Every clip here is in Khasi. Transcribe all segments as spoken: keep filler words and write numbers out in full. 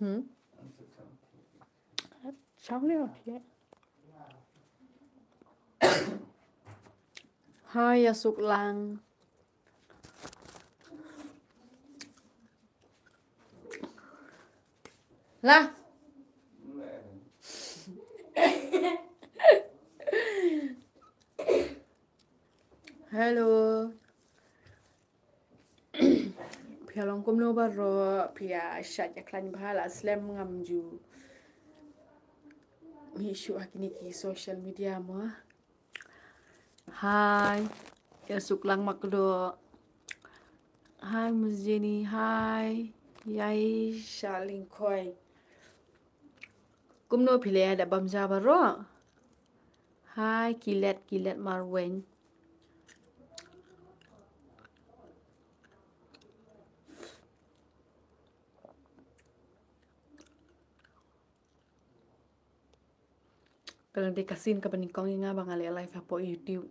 Hmm? Chao ne, okay. Hai, ïa suk lang. Lah. Hello. Phi ïa long kumno baroh, phi ïa shait ïa khlaiñ bha la slem? Ngam ju mih shuh ha kine ki social media mo. Hai, ïa suk lang makdoh. Hai Miss Jenny, hai. Ïai sha lyngkhoi. Kumno phi la ïa dep bam ja baroh? Hai Kilet, Kilet Marwein. Ka la dei ka sien kaba nyngkong ïa nga ba nga leh live hapoh YouTube.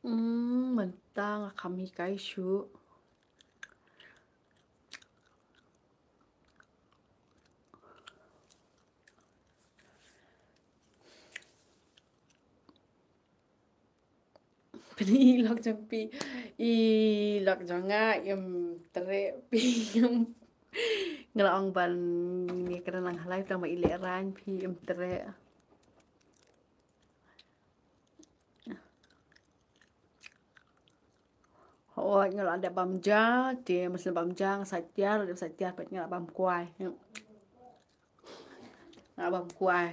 Mm, mynta nga kham hikai shuh. Pynïaid lok jong phi. I lok jong nga im treh phi. Nga la ong ban ïa kren lang ha live tang ba i lehraiñ phi im treh. Hooid nga la dep bam ja, te mas la bam ja nga sa tiar, dep sa tiar pat nga la bam kwai. Nga la bam kwai.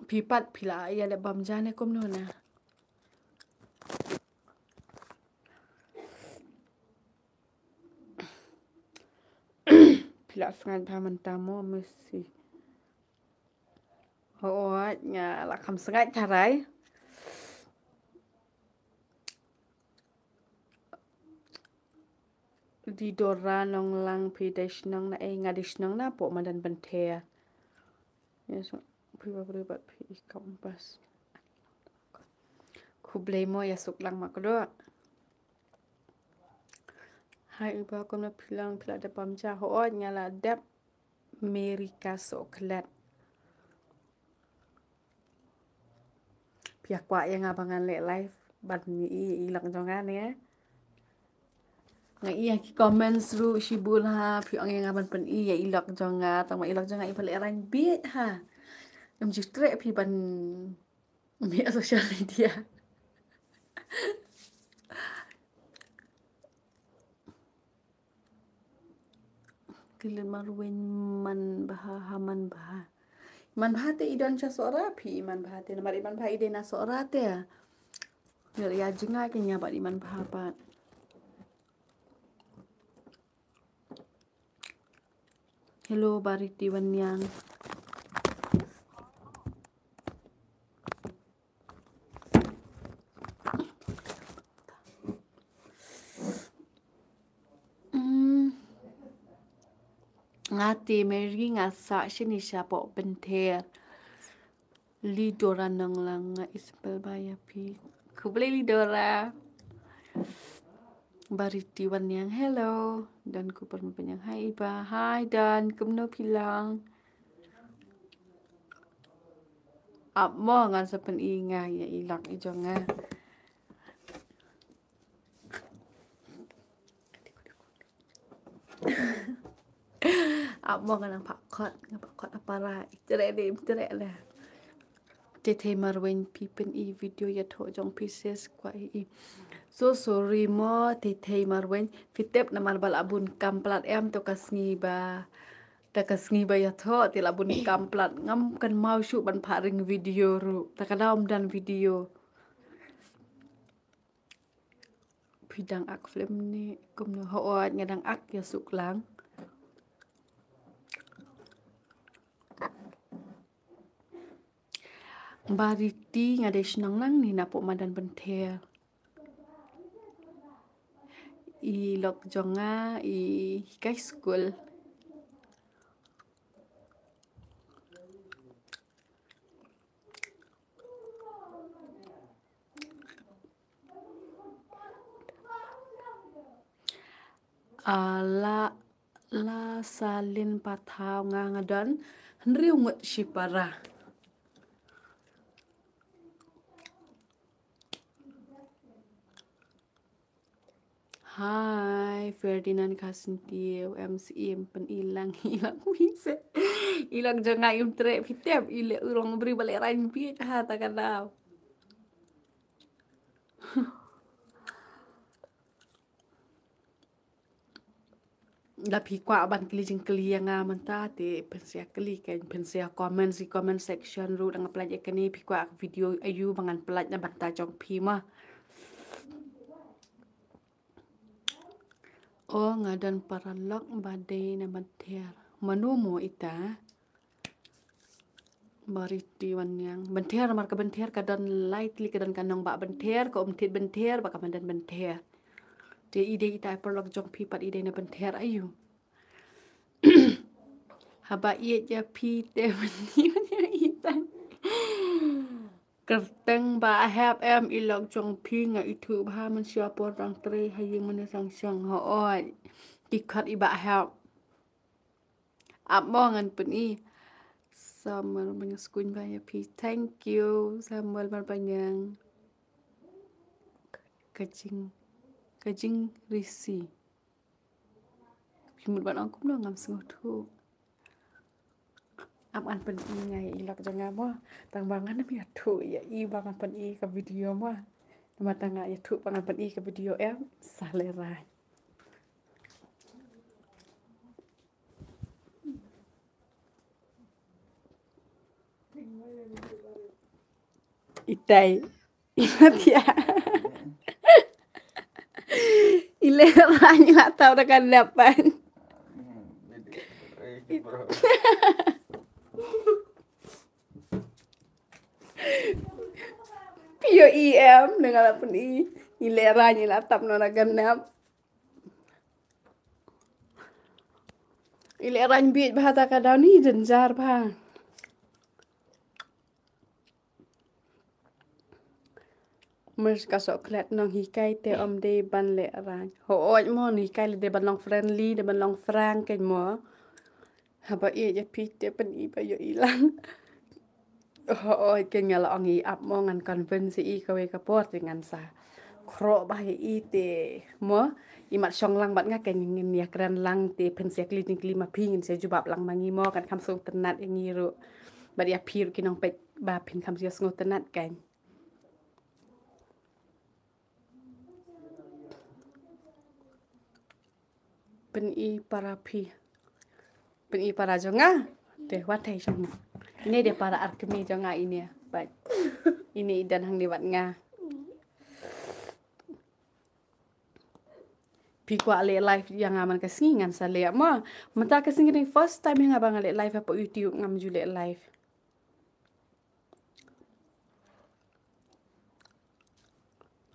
Phi pat phi la ïa dep bam ja ne kumno na? Phi la sngaid bha mynta mo, Messi? Hooid nga la kham sngaid tharai. Didora Nonglang, phi dei shnong na ei? Nga dei shnong na poh madan Pynther. Yes, phi ba bri bat phi i kam bas. Khublei mo, ïa suk lang makdoh. Hai iba kumno phi long, phi la dep bam ja? Hooid nga la dep. America Soklet. Phi ïa kwah ïa nga ba ngan leh live ban i i lok jong nga ne? Nga i ïa ki comments ruh shibun ha, phi ong ïa nga ban pyn i ïa i lok jong nga, tang ma i lok jong nga i pynlehrain bit ha. Ngam ju treh phi ban mih social media. Kylin Marwein, man bha ha, man bha. Man bha te i don sha Sohra phi, i man bha te namar i man bha i dei na Sohra te. Ïa jngai kynja bad i man bha pat. Hello Bariti Waniang. Mm. Nga te Mary nga sah shane shapoh Pynther. Lidora Nonglang, nga i simple ba ïa phi. Khublei Lidora. Bariti Waniang, hello. Don Cooper Mapanyang, hai iba. Hai Don, kumno phi long? Ap mo ngan sa pyn i nga ïa i lok i jong nga. Ap mo nga nang phah khot, nga phah khot apara. I treh de, i treh de. Tei Tei Marwein, phi pyn i video ïathoh jong phi sis kwah i. So sorry mo Tei Tei Marwein, phi tip namar ba la bun kam palat em, to ka sngi ba, ta ka sngi ba ïathoh te la bun kam palat, ngam kynmaw shuh ban phah ring video ruh. Ta ka daw ym don video. Phi dang ak film ne kumno? Hooid nga dang ak, ïa suk lang. Bariti, nga dei shnong nangne napoh madan Pynther. I lok jong nga i hikai skul. A la, la sa lin pathaw nga nga don hynriew ngut shipara. Hai, Ferdinand Kasintiew, M C M, pyn-i lang, i lang wi se. I lang jong nga im treh, phi tip, i leh u long briew ba leh raiñ bieit ha ta ka daw. Da phi kwah ban kylli jingkylli ïa nga mynta te pynshai kylli kan, pynshai comment, si comment section ruh, da nga pynlait ïa kane, phi kwah video aïu ba ngan pynlait na bynta jong phi ma. O nga don paralok ba dei na Bynther. Mano mo ita? Bariti wan yang. Bynther, mar ka Bynther ka don lai tylli, ka don ka nongbah Bynther, ka umthit Bynther, bad ka madan Bynther. Te i dei ita i paralok jong phi pat i dei na Bynther aïu? Haba ïeit ïa phi te mani mani ita. Kyrteng Bah Hep em, i lok jong phi nga ithuh bha, mynshuwa por dang trei ha ïing mynne shong shong, hooid. Ki khot i Bah Hep. Ap mo ngan pyn-i. Samuel Marbaniang, skuin bha ïa phi. Thank you Samuel Marbaniang. Ka jing, ka jingrisi. Phi mut ban ong kumno, ngam sngewthuh. Ap ngan pyn-i nga ïa i lok jong nga mo. Tang ba ngan ym ïathuh ïa i ba ngan pyn-i ka video mo. Namar tang nga ïathuh ba ngan pyn-i ka video em, sa lehrain. Itai. Itai ya. I lehrain, i la tap da ka nep pat. Phi ïohi em, nga la pyn-i. I lehrain, i la tap noh da ka nep. I lehrain bieit bha ta ka daw, ni jynjar bha. Mar ka soh klet nonghikai te ym dei ban lehrain. Hooid mo, nonghikai lei dei ban long friendly, dei ban long frank kein mo. Haba ïeit ïa phi te pyn-i ba ïohi lang. Hooid, kein nga la ong i ap mo, ngan convince i kawei ka por te ngan sa khroh bha ïa i te mo. I mat shong lang bad nga, kein ngin ïakren lang te phin sa ïakylli jingkylli ma phi, ngin sa jubab lang ma ngi mo, kan kham sngewtynnat ïa ngi ruh. Bad ïa phi ruh ki nongpeit ba phin kham sngewtynnat kein. Pyn-i para phi. Pyn-i para jong nga. Te wat hei jong nga. Ine dei para arkmi jong nga ine. Bad ine i don hangne bad nga. Phi kwah leh live ïa nga man ka sngi, ngan sa leh mo. Mynta ka sngi dei first time ïa nga ba nga leh live hapoh YouTube, ngam ju leh live.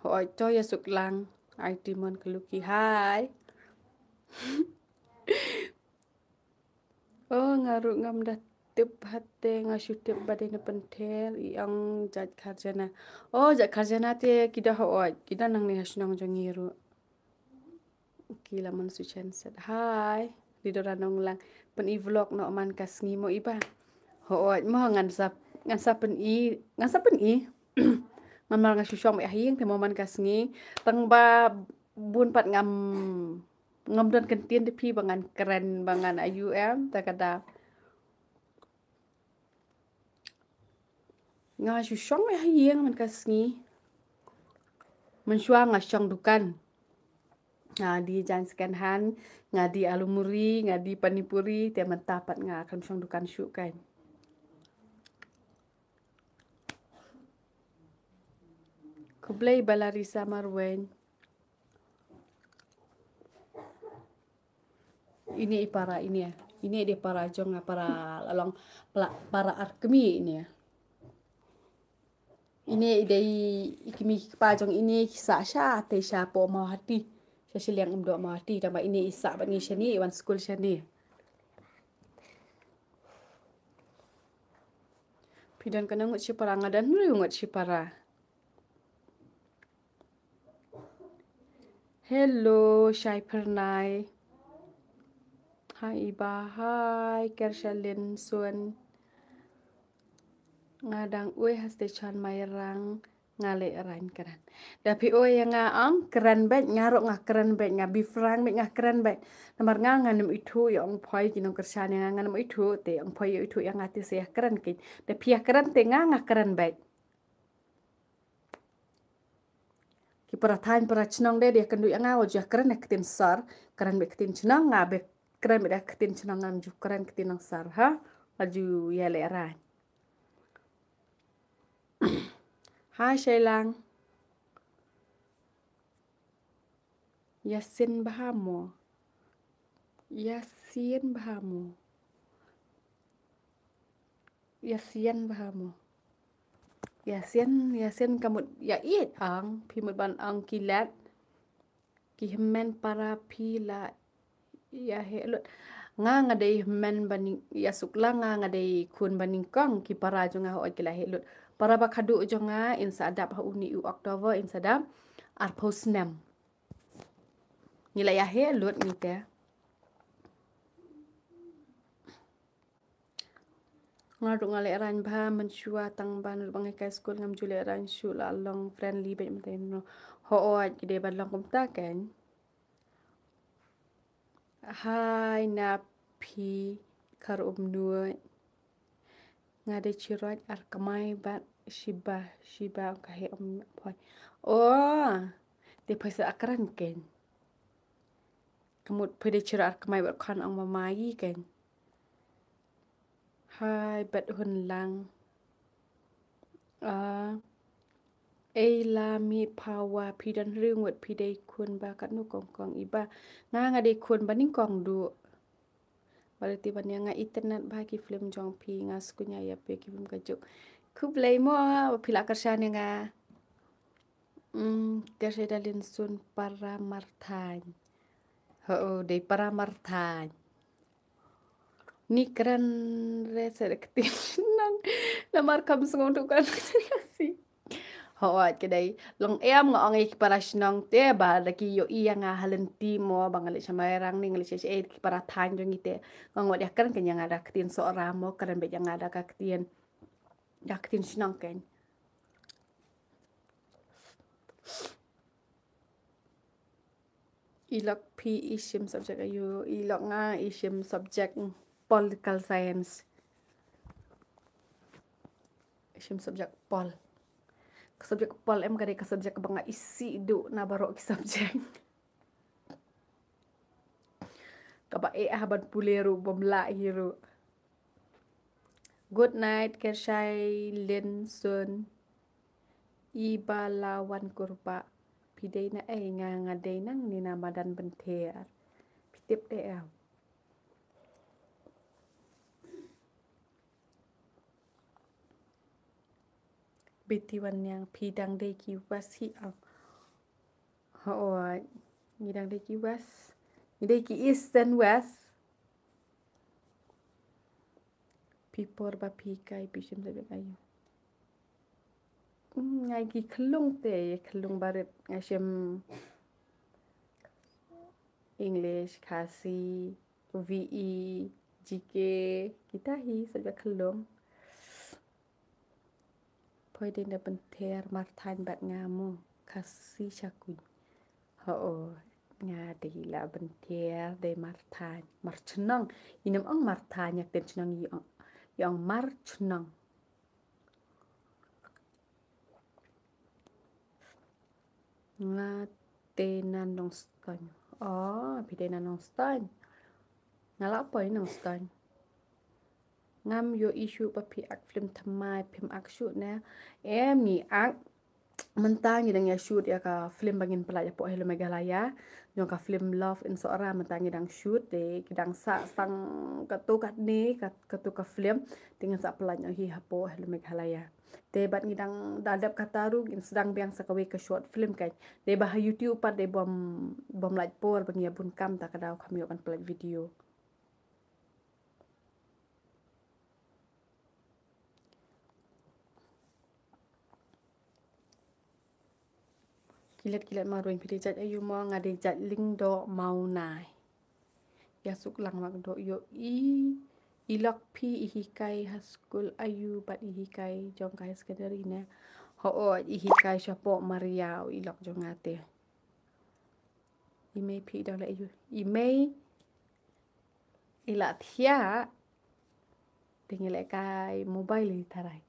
Hooid, to ïa suk lang. Ai Timon ka Lucky. Hai. Oh, nga ruh ngam da tip, hate nga shu tip ba dei na Bynther, i ong jait Kharjana. Oh, jait Kharjana te ki da, hooid, ki da nangne ha shnong jong ngi ruh. Ki la mon su chen set. Hai, Didora Nonglang. Pyn-i vlog noh man ka sngi mo i ba. Hooid mo, ngan sa, ngan sa pyn-i, ngan sa pyn-i. Namar nga shu shong beit ha ïing te mo man ka sngi. Tang ba bun pat ngam, ngam don kyntien da phi ba ngan kren, ba ngan aïu em, ta ka da. Nga shu shong ha ïing man ka sngi. Mynshuwa nga shong dukan. Nga die jaiñ second hand, nga die alu muri, nga die pani puri, te mynta pat nga khlem shong dukan shuh kein. Khublei Balarisa Marwein. Ine i para ine. Ine dei para jong nga, para la long, para, para arkmi ine. Ine i dei i kmie ki kpa jong ine ki sah sha te shapoh Mawhati. Sha shiliang Umdoh Mawhati, tang ba ine i sah bad ngi shane, i wan skul shane. Phi don katno ngut shipara? Nga don hynriew ngut shipara. Hello, Shai Phyrnai. Hi Iba, hi Kershalin Sun. Nga dang ui ha station Mairang, nga leh rain kren. Da phi ui ïa nga ong kren beit, nga ruh nga kren beit, nga bifrang beit, nga kren beit. Namar nga ngam ithuh ïa ong phoi ki nongkyrshan ïa nga, ngam ithuh te ong phoi ïa ithuh ïa nga te sa ïa kren keiñ. Da phi ïa kren te nga nga kren beit. Ki para thaiñ para chnong de, de kynduh ïa nga, wat ju kren ïa ka ktien sor, kren beit ka ktien chnong, nga beit kren beit ka ktien chnong, ngam ju kren ka ktien sor, ha? Wat ju ïa leh rain. Hi Shailang. Yasin Bahamo. Yasin Bahamo. Yasin Bahamo. Yasin, Yasin ka mut ïa ïeit ang, phi mut ban ang ki let. Ki hynmen para phi la ïa heh lut. Nga nga dei hynmen ba nyng-, ïa suk la nga nga dei khun ba nyngkong, ki para jong nga hooid ki la heh lut. Para ba khadduh jong nga in sa dap ha une u October in sa dap arphew snem. Ngi la ïa heh lut ngi te. Nga ruh nga leh rain bha mynshuwa tang ba nga ruh ba nga kai skul ngam ju leh rain shuh, la long friendly beit mynta ïa no. Hooid ki dei ban long kumta keiñ. Hi na phi Kharumnuid. Nga dei Chiroit Arkmai bad Shiba, Shiba ka heh um phoi. Oh, dei phoi sa kren keiñ. Ka mut phi dei Chiroit Arkmai bad khon ong ma mai keiñ. Hi bad hun lang. Ah, ei la mi phawa phi don ring wat phi dei khun ba katno kong kong Iba. Nga nga dei khun ba nyngkong duh. Ba dei ti ban ïa nga internet ba ki film jong phi nga sngewnya ïa phi ki film ka juk. Khublei mo ba phi la kyrshan ïa nga. Mm, ka sha da lin sun para marthain. Ho, dei para marthain. Ni kren re se da kti nang. Namar kam sngewthuh kan si. Ho, wat ke dei. Long em nga ong ïa ki para shnong te ba da ki ïohi ïa nga ha lynti mo ba nga leit sha Mairang ne nga leit sha sha ki para thaiñ jong ngi te. Nga ngot ïa kren keiñ ïa nga da ktien Sohra mo kren beit ïa nga da ka ktien. Da ktien shnong keiñ. I lok phi i shim subject aïu? I lok nga i shim subject political science. I shim subject pol. Ka subject pol em ka dei ka subject ba nga isih duh na baroh ki subject. Kaba eh ha ban pule ruh bym lah hi ruh. Good night, Kershai Lin Sun. Iba la wan kurba. Phi dei na ei? Nga nga dei nang ni na madan Bynther. Phi tip dei em? Biti wan niang phi dang dei ki West hi ang. Hooid, ngi dang dei ki West. Ngi dei ki East and West. Phi por ba phi kai phi shim da bek aïu? Hmm, ngai ki khlung te, khlung barit ngai shim English, Khasi, V E, G K, kita hi subject khlung. Poi dei na Bynther marthain bad nga mo, Khasi shakuin. Ho, nga dei la Bynther dei marthain, marchnong. Inem ong marthain ïa ktien chnong i ong, i ong marchnong. Nga te na Nongstoiñ. Oh, phi te na Nongstoiñ. Nga la poi Nongstoiñ. Ngam ïohi shuh ba phi ak film thymmai, phim ak shuh ne. Em ngi ak. Mynta ngi dang ïa shoot ïa ka film ba ngin pynlait hapoh Hello Meghalaya. Jong ka film Love in Sohra mynta ngi dang shoot de, ki dang sah tang katto katne, kat-, katto ka film. Te ngin sa pynlait noh hi hapoh Hello Meghalaya. Te bad ngi dang da dep kata ruh ngin sdang biang sa kawei ka short film keiñ. Dei ba ha YouTube pat dei bym, bym lait por ba ngi ïa bun kam ta ka daw kam ïoh ban pynlait video. Kilet kilet ma ruin phi dei jait aïu mo, nga dei jait Lyngdoh Mawnai. Ïa suk lang mak doh ïoh i, i lok phi i hikai ha skul aiu bad i hikai jong ka higher secondary ne. Hooid i hikai shapoh Mariaw i lok jong nga te. I mei phi dang leh aiu? I mei i la thiah. Te ngi leh kai mobile i tharai.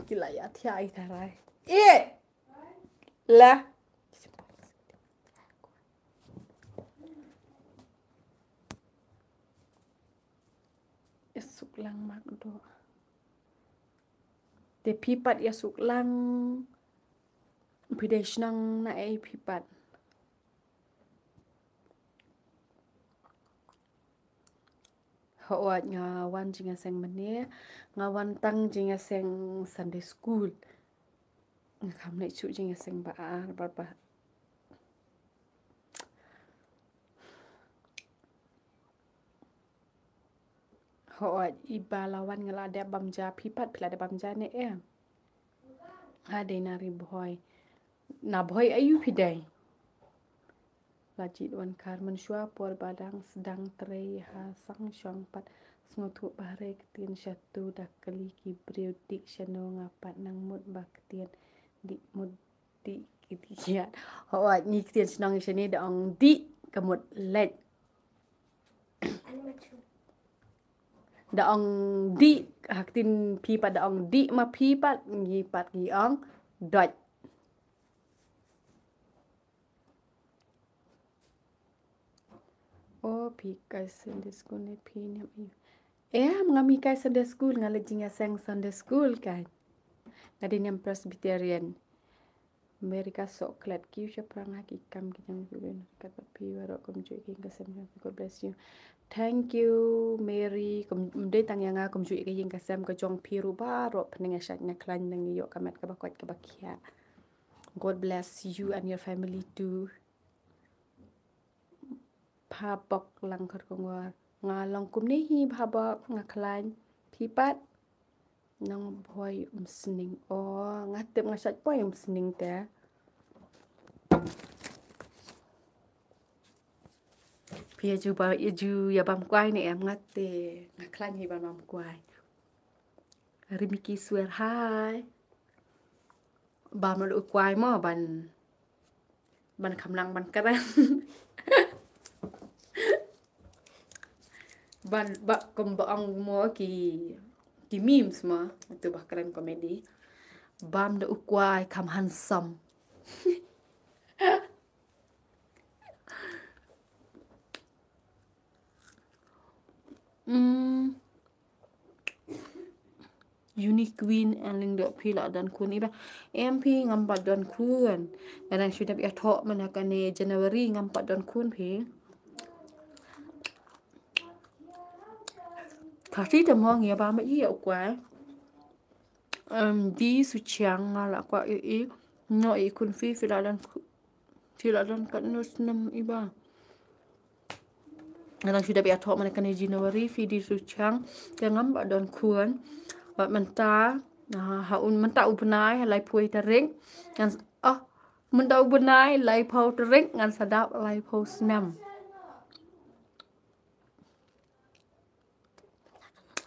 Ki la ïa thiah i tharai. Eh! La. Ïa suk lang mak doh. Te phi pat ïa suk lang. Phi dei shnong na ei phi pat? Hooid nga wan jingïaseng mane, nga wan tang jingïaseng Sunday school. Nga kham leh shuh jingïaseng ba ar ba ba. Hooid i ba la wan nga la dep bam ja, phi pat phi la dep bam ja ne em? Ha dei na Ri Bhoi. Na Bhoi aiu phi dei? La jied wan kar mynshuwa por ba dang sdang trei ha sang shong pat sngewthuh ba hare ktien shatu da kylli ki briew dih shano nga pat nang mut ba ktien dih mut dih ki dih kiad. Hooid ngi ktien shnong shane da ong dih ka mut leit. Da ong dih ha ktien phi pat da ong dih ma phi pat ngi pat ngi ong dot. O phi kai Sunday school ne phi niam aiu? Em nga mi kai Sunday school, nga leh jingïaseng Sunday school kai. Nga dei niam Presbyterian. America sok klet ki shaphrang ha ki kam ki jam ki ben kat pat phi baroh kumjuh ki ïing ka sem jong phi. God bless you. Thank you Mary. Kum dei tang ïa nga kumjuh ki ïing ka sem ka jong phi ruh baroh pyneng ïa shait na khlaiñ nang ïoh ka met kaba koit kaba khiah. God bless you and your family too. Pha bok lang khar kongor. Nga long kumne hi pha bok nga khlaiñ. Phi pat? Nang Bhoi Umsning. O nga tip nga shait Bhoi Umsning te. Phi ïa ju ba ïa ju ïa bam kwai ne em nga te. Nga khlaiñ hi bam bam kwai. Rimiki swer hai. Bam da u kwai mo ban ban kham lang ban kren. Ban ba kum ba ong mo ki ki memes mo tu ba kren comedy. Bam da u kwai kham handsome. Mm. Unique Queen and Lingdok phi la don khun iba. Em phi ngam pat don khun. Nga dang shu dep ïathoh mynta kane January ngam pat don khun phi. Khasi te mo ngi ba ma ïa u kwai. Em di su chiang nga la kwah i i. No i khun phi phi la don khun. Phi la don katno snem iba. Nga dang shu dep ïathoh mynta kane January phi di su chiang. Te ngam pat don khun. Bad mynta ha un mynta u bnai ha laiphew tarik. Ngan oh mynta u bnai laiphew tarik ngan sa dap laiphew snem.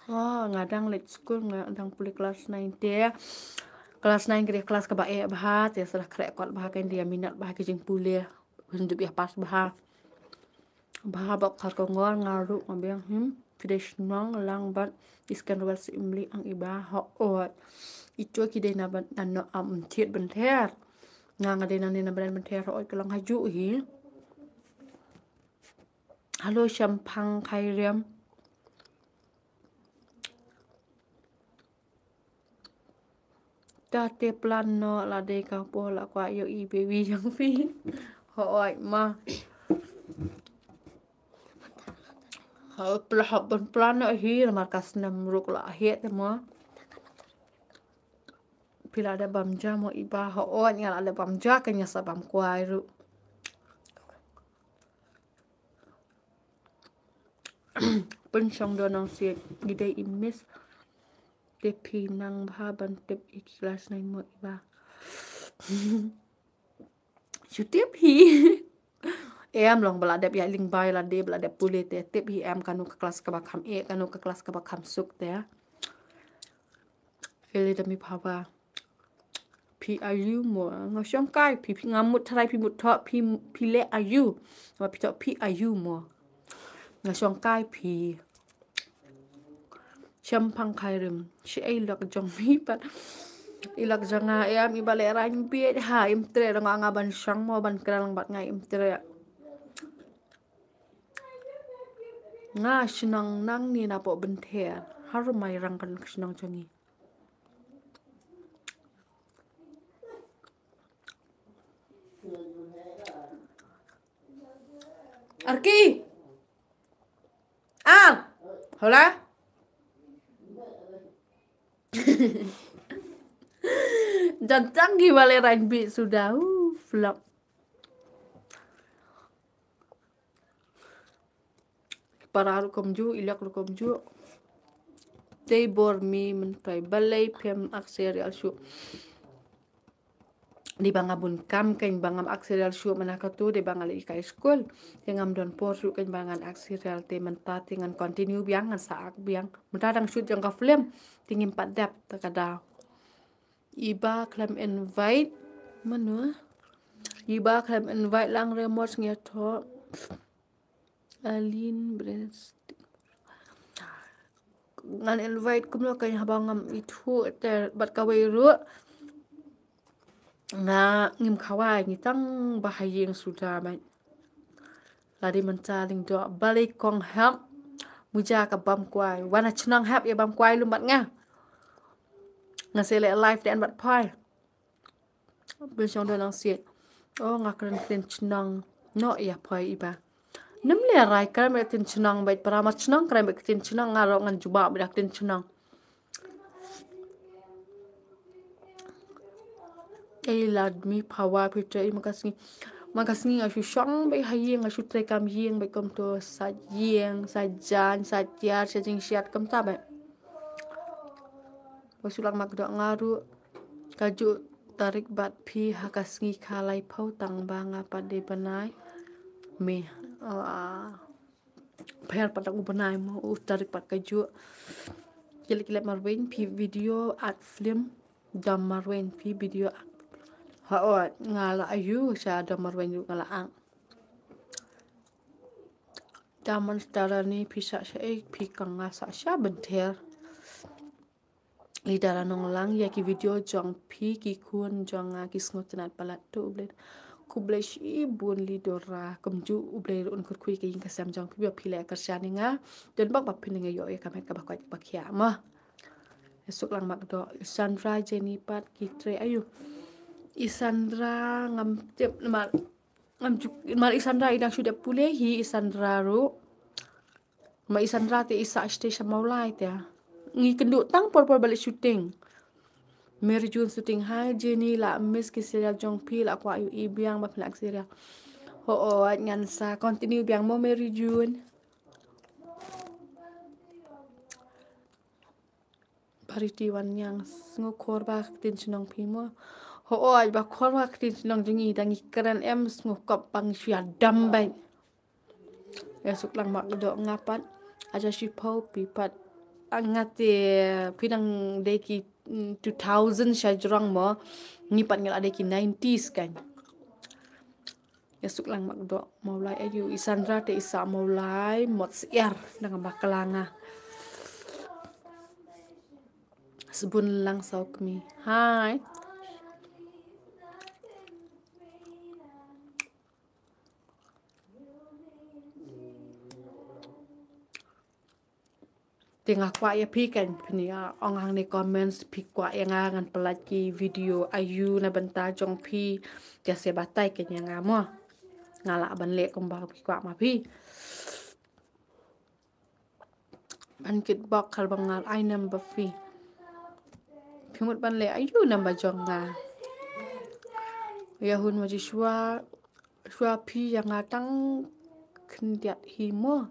Oh, nga dang leit skul nga dang pule klas nine te. Klas nine ka dei klas kaba eh bha te sa la khreh kot bha ka dei minot bha ki jingpule. Ka dei ïa pass bha. Bha bok khar kongor nga ruh nga biang him. Ki dei shnong lang bad i sken ruwal si imli ang iba hooid. Ito ki dei na ban ano am thied benther. Nga nga dei na ne na ban benther hooid ka long ha ju hi. Halo shampang khairiam. Ta te plan no la dei ka po la kwah ïoh i baby jong phi. Hooid ma. Ha plan ha ban plan no hi mar ka snem ruh la hi te ma. Phi la dep bam ja mo iba hooid nga la dep bam ja ka nga sa bam kwai ruh. Pynshong don nang siet ngi dei i miss. Tip hi nang bha ban tip ïa ki klas nine mo i ba. Shu tip hi. Em long ba la dep ïa lyngba ïa lade ba la dep pule te tip hi em kano ka klas kaba kham eh kano ka klas kaba kham suk te. Eli da mi phawa. Phi ayu mo nga shong kai phi phi nga mut tharai phi mut tho phi phi le ayu. Ba phi tho phi ayu mo. Nga shong kai phi. Shem phang khai rim. Shi ei lok jong mi pat. I lok jong nga em i ba le rain biet ha im tre dong nga ban shang mo ban kral bad nga im tre. Nga shnong nang ni na po benther. Harum mai rang kan shnong jong i. Arki. Ar. Hola. Jantang gi wale rain bi sudah. Uh, flop. Para rukom ju, ilak rukom ju. Tei bor mi mentai balei pem akserial shu. Di ba nga bun kam keiñ ba ngam ak serial shuh mynta katu di ba nga la ikai skul. Te ngam don por shuh keiñ ba ngan ak serial te mynta te ngan continue biang ngan sa ak biang. Mynta dang shoot jong ka film te ngim pat dep ta ka daw. Iba khlem invite mano? Iba khlem invite lang re mos ngia tho. Alin Brest. Ngan invite kumno ka haba ngam ithuh te bad kawei ruh. Nga ngim khawai ngi tang ba ha ïing suda mai. Lada mynta lyngdoh balei kong hep. Muja ka bam kwai. Wan ha chnong hep ïa bam kwai lum bad nga. Nga sa leh live te an bad phai. Bun shong don nang siat. Oh nga kren ktien chnong. Noh ïa phai iba. Nym leh rai kren bad ktien chnong bad para mar chnong kren bad ktien chnong nga rok ngan jubab bad ktien chnong. Ei lad mi phawa phi trei ma ka sngi. Ma ka sngi nga shu shong bad ha ïing nga shu trei kam ïing bad kumto sa ïing sa jan sa tiar sa jingshiat kumta bad. Ba shu lang mak dok nga ruh. Kajuh tarik bad phi ha ka sngi khalai phew tang ba nga pat dei bnai. Me. Ah. Pher pat u bnai mo u tarik pat kajuh. Kilip kilip marwin phi video at film dam marwin phi video at. Ha o nga la ayu sha dam marwin nga la ang. Daman stara ni phi sa sha ek phi kang nga sa sha benther. Li dara nong lang ïa ki video jong phi ki khun jong nga ki sngew tnat palat tu u Blei. Khublei shibun li dora kumjuh u Blei ruh un kyrkhu ïa ka ïing ka sem jong phi ba phi leh kyrshan ïa nga. Don bak ba phin nga ïoh ïa ka met kaba koit kaba khiah ma. Suk lang mak doh i Sandra Jenny pat ki trei ayu. I Sandra ngam tip namar ngam juk namar i Sandra i dang shu dep pule hi i Sandra ruh. Ma i Sandra te i sah shatei sha Mawlai te. Ngi kynduh tang por por ba leh shooting. Mary June shooting hi Jenny la miss ki serial jong phi la kwah ïohi biang ba phi nak serial. Ho o ngan sa continue biang mo Mary June. Pariti wan ñiang sngew khor ba ka ktien chnong phi mo. Ho o ai ba khor ba ka ktien chnong jong ngi dang ngi kren em sngew kop ba ngi shu ïa dam bad. Ïa suk lang mak doh nga pat. Aja shi phew phi pat. Nga te phi dang dei ki mm, two thousand sha jrong mo. Ngi pat ngi la dei ki nineties kan. Ïa suk lang mak doh Mawlai ayu i Sandra te i sah Mawlai mot syiar dang ba kala nga. Sbun lang saw kmi. Hai. Te nga kwah ïa phi kan phin ïa ong hangne comments phi kwah ïa nga ngan pynlait ki video ayu na bynta jong phi. Te sa batai kan ïa nga mo. Nga lah ban leh kumba phi kwah ma phi. Ban kit bok khal ba ngar ai number phi. Phi mut ban leh ayu number jong nga. Ïa hun ma Joshua. Shuwa phi ïa nga tang khyndiat hi mo.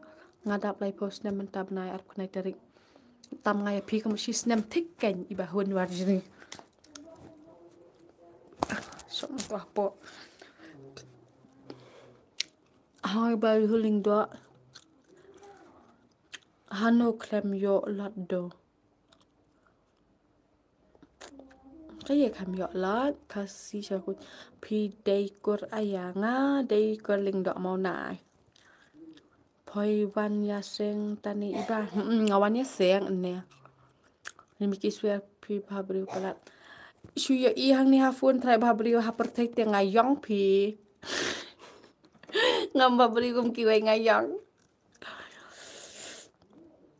Nga dap laiphew snem mynta bnai arphew khyndai tarik. Tam nga ïa phi kum shi snem thik kan iba hun war jri. Song to hapo. Hai ba huling do. Hano klem yo lat do. Ka ye kam yo lat ka si sha ku phi dei kur aya nga dei kur ling do mau nai. Poi wan ya seng tani iba. Mm, nga wan ya seng ne. Ni mi ki swear phi ba briew palat. Shu yo i hang ni ha phone trai ba briew ha perthei te nga yong phi. Ngam ba briew kum ki wei nga yong.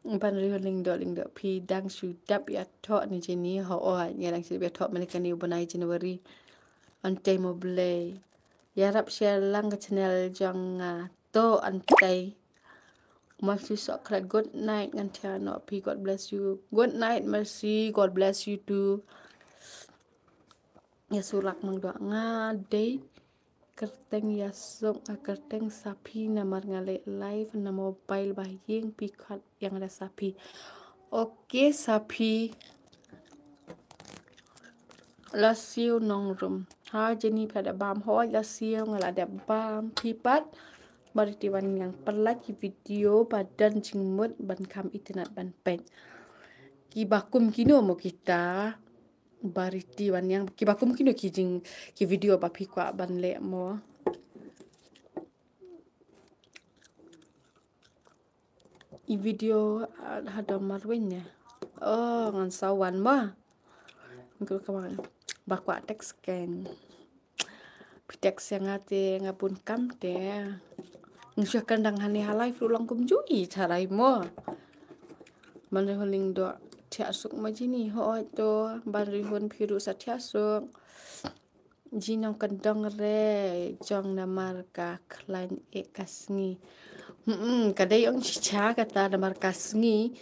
Ban riew ling do ling do phi dang shu dap ya thok ni jini ho o ya dang shu dap ya thok mane kani u bnai January. Antai mo blei. Ya rap share lang ka channel jong nga to antai. Mo shu sok kra good night ngan thia no phi God bless you. Good night Mercy, God bless you too. Ya surak mang do nga dei. Kerteng ya suk a kerteng sapi namar nga leh live na mobile ba ïing pi khat yang ada sapi. Oke sapi. La siu nong rum. Ha jeni pada bam hoi la siu nga la da bam pi pat. Bari ti wan yang pelat ki video badan jingmut ban kam internet ban pet. Ki bakum kino mo kita. Bari ti wan yang ki bakum kino ki jing ki video ba pi kwa ban leh mo. I video ha dom marwin ya. Oh ngan sawan ma. Ngul kawan ba kwa text keng. Pi text yang ate nga pun kam te. Ngul sya kandang hani halai fru lang kum jui charai mo. Ban rihun ling do tiak suk ma jini ho to ban rihun phiru sa tiak suk. Jinong ka dong re jong namar ka khlaiñ e ka sngi. Hmm, ka dei ong chicha kata namar ka sngi.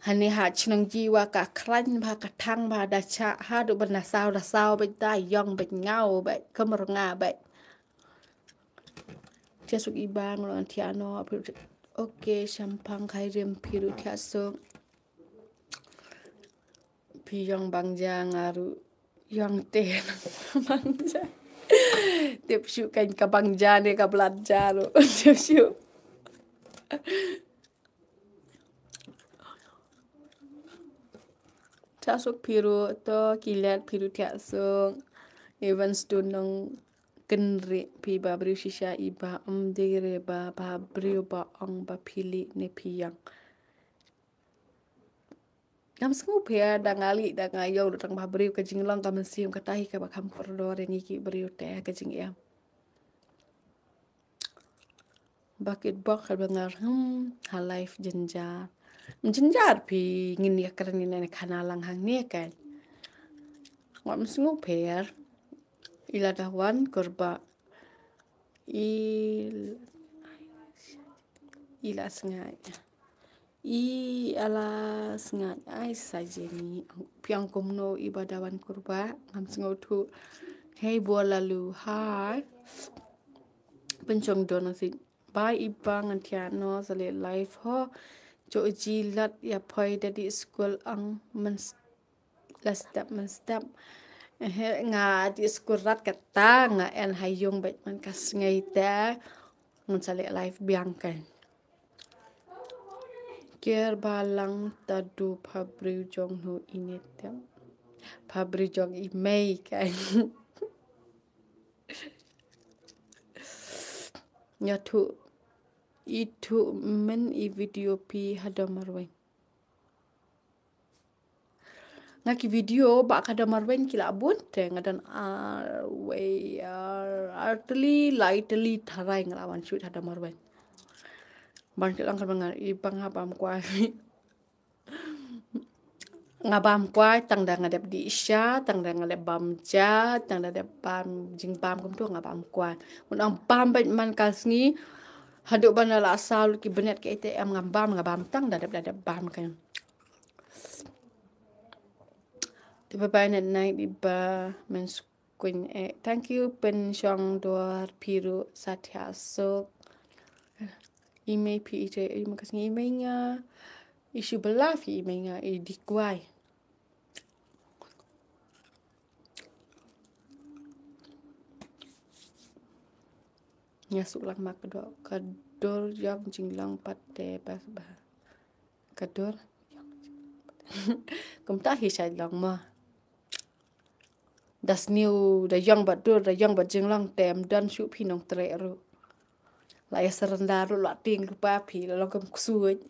Hani ha chnong jiwa ka khlaiñ ba ka thang ba da cha ha du ban da saw da saw ba da yong ba ngaw ba kamar nga ba. Tia suk ibang lo tia no. Oke, shampang kai rem piru tia suk. Pi yong bang jang aru. Yong te bang jang. Tip shu kan ka bang jang ne ka blat jang ru. Tip shu. Tiak suk piru to kilet piru tiak suk. Even stun nong kenri pi ba briu shisha iba em dere ba ba briu ba ong ba pili ne pi yong. Ngam sngew pher da nga lih da nga ïoh da tang ba briew ka jinglong ka mynsiem ka tahi kaba kham kordor ïa ngi ki briew te ka jingem. Ba kit bok kaba ngar hmm ha life jynjar. Jynjar phi ngin ïa kren ïa ne khana lang hangne kan. Ngam sngew pher. Ila da wan kurba. Il ila sngai. I ala sngat ai sa jeni piang kumno iba dawan kurba ngam sngewthuh. Hei bor lalu hai. Pynchong don nasi bai iba ngan thiah no sa leh live ho. Jo jilat ïa phai da di skul ang men la step men step. He nga di skul rat kata nga en ha yung bad man ka sngai te. Ngan sa leh live biang kan. Ker balang ta du pha briew jong no i ne tem. Pha briew jong i mei kan. Nya thu i thu men i video pi ha dom marwei. Nga ki video ba ka dom marwei ki la bun te nga don ar wei ar ar teli lai teli tharai nga la wan shoot ha dom marwei. Ban ki lang ka ban nga i bang ha bam kwai. Nga bam kwai tang da nga dep di sha tang da nga dep bam ja tang da dep bam jing bam kum tu nga bam kwai. Mun ang bam bait man ka sngi. Hadu ban la saw ki benet ke ite em ngam bam nga bam tang da dep da dep bam kan. Bye bye night night iba men skuin eh. Thank you pen shong dor piru satya sok. Email pi ite email kasngi email nga. I shu bela phi i mei nga i di kwai. Nga suk lang ma ka dur, ka dur yong jinglong pat te bas ba. Ka dur. Kumta hi shai long ma. Da sniew, da yong bad dur, da yong bad jinglong te ym don shuh phi nongtrei ruh. La ïa surrender ruh la tieng lypa phi, la long kum ksuid.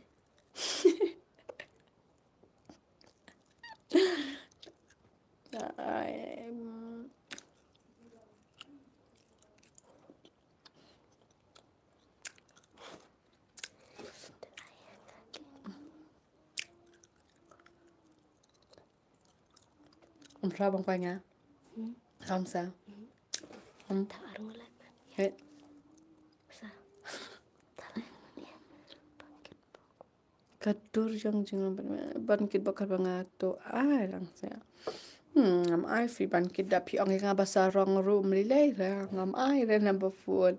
Ai, mm. Ym sa bang kwai nga. Hmm. Ym sa. Hmm. Hmm. Ta arung lak. He. Sa. Ta lai. Ka dur jong jong ban, ban kit bakar ba nga to ai lang sa. Hmm, ngam ai phi ban kit da phi ong ïa nga ba sarong ruh mlilei ra, ngam ai re number phone.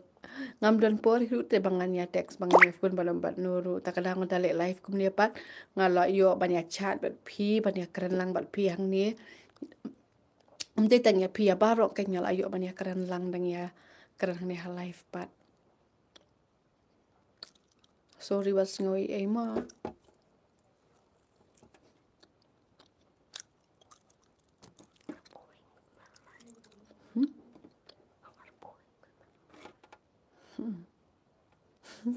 Ngam don por hi ruh te ba ngan ïa text ba ngan ïa phone ba lom bad no ruh. Ta ka dang da leh live kumne pat nga la ïoh ban ïa chat bad phi, ban ïa kren lang bad phi hangne. Ym dei tang ïa phi, ïa baroh ka nga la ïoh ban ïa kren lang dang ïa kren hangne ha live pat. Sorry, wat sngew ei ei mo. Hmm? Hmm.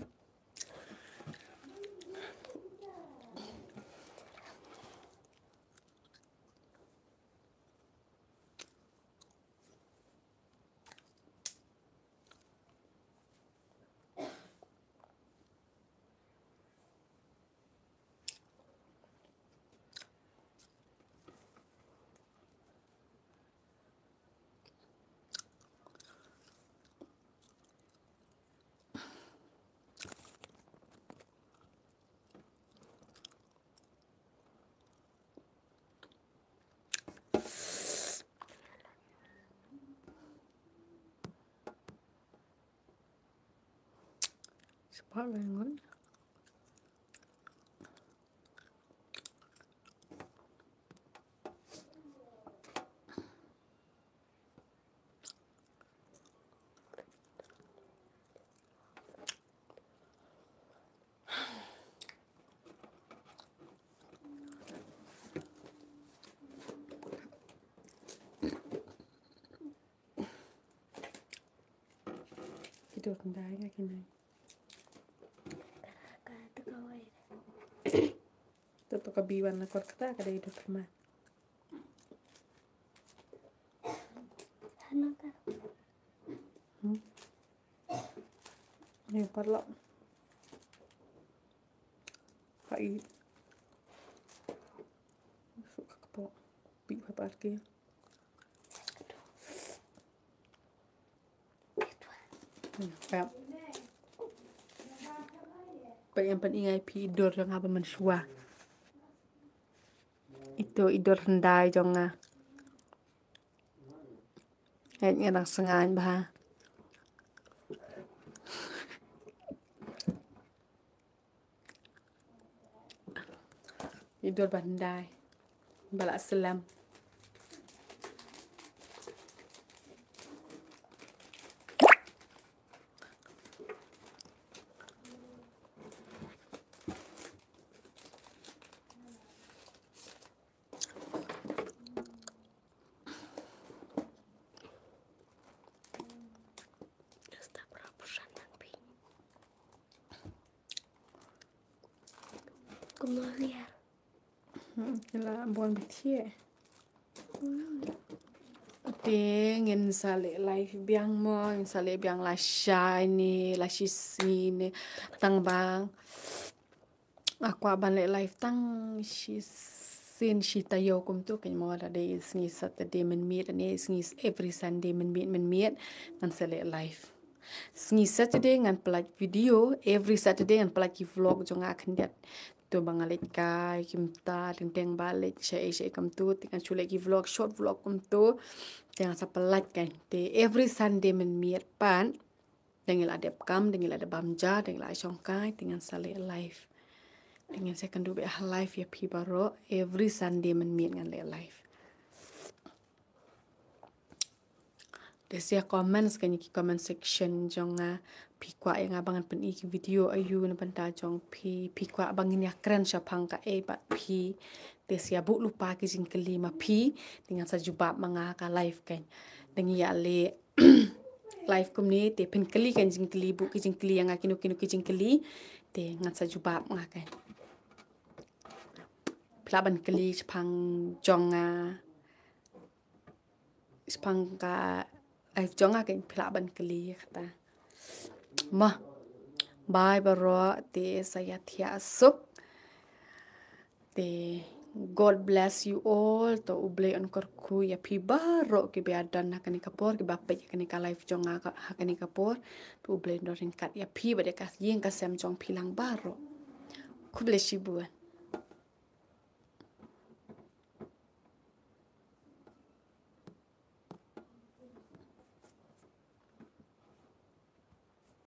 Spot very good. Ki dur khyndai nga ki nai. Ka, ka, ka, ka wai. To, to ka bi wan na kor kata ka dei dur khyndai. Hana ka. Hmm. Ni parlok. Hai. Suka kepo. Pi ha parkir. Hmm, pep. Pep, ïa pynïaid phi i dur jong nga ba mynshuwa. Ito i dur hyndai jong nga. Hei, nga dang sngewbha. I dur ba hyndai ba la slem. Kumno hiar? Hmm, la bon bithiah. Hmm. Te ngin sa leh live biang mo, ngin sa leh biang lashai ne, lashisngi ne, tang bang. Nga kwah ban leh live tang shisien shi taïew kumto, kein mo, da dei sngi Saturday mynmiet ne sngi every Sunday mynmiet mynmiet ngan sa leh live. Sngi Saturday ngan pynlait video, every Saturday ngan pynlait ki vlog jong nga khyndiat. To ba nga leit kai, ki mynta teng teng ba leit sha ei sha ei kumto, te ngan shu leh ki vlog, short vlog kumto. Te ngan sa pynlait kai. Te every Sunday mynmiet pat. Dang ïa la dep kam, dang ïa la dep bam ja, dang ïa la shong kai, te ngan sa leh live. Ngin sa ïakynduh beit ha live ïa phi baroh. Every Sunday mynmiet ngan leh live. Te sa ïa comments kane ki comment section jong nga, phi kwah ïa nga ba ngan pyni ki video aïu na bynta jong phi, phi kwah ba ngin ïakren shaphang kaei bad phi. Te sa ïa buh lypa ki jingkylli ma phi, te ngan sa jubab ma nga ha ka live kan. Te ngi ïa leh live kumne, te phin kylli kan jingkylli, buh ki jingkylli ïa nga kino kino ki jingkylli, te ngan sa jubab ma nga kan. Phi lah ban kylli shaphang jong nga, shaphang ka live jong nga kan, phi lah ban kylli kata. Mo, bye baroh, te sa ïa thiah suk. Te God bless you all. To U Blei un kyrkhu ïa phi baroh kiba ïa don ha kane ka por, kiba peit ïa kane ka live jong nga ha kane ka por. To U Blei un don ryngkat ïa phi bad ïa ka ïing ka sem jong phi lang baroh. Khublei shibun.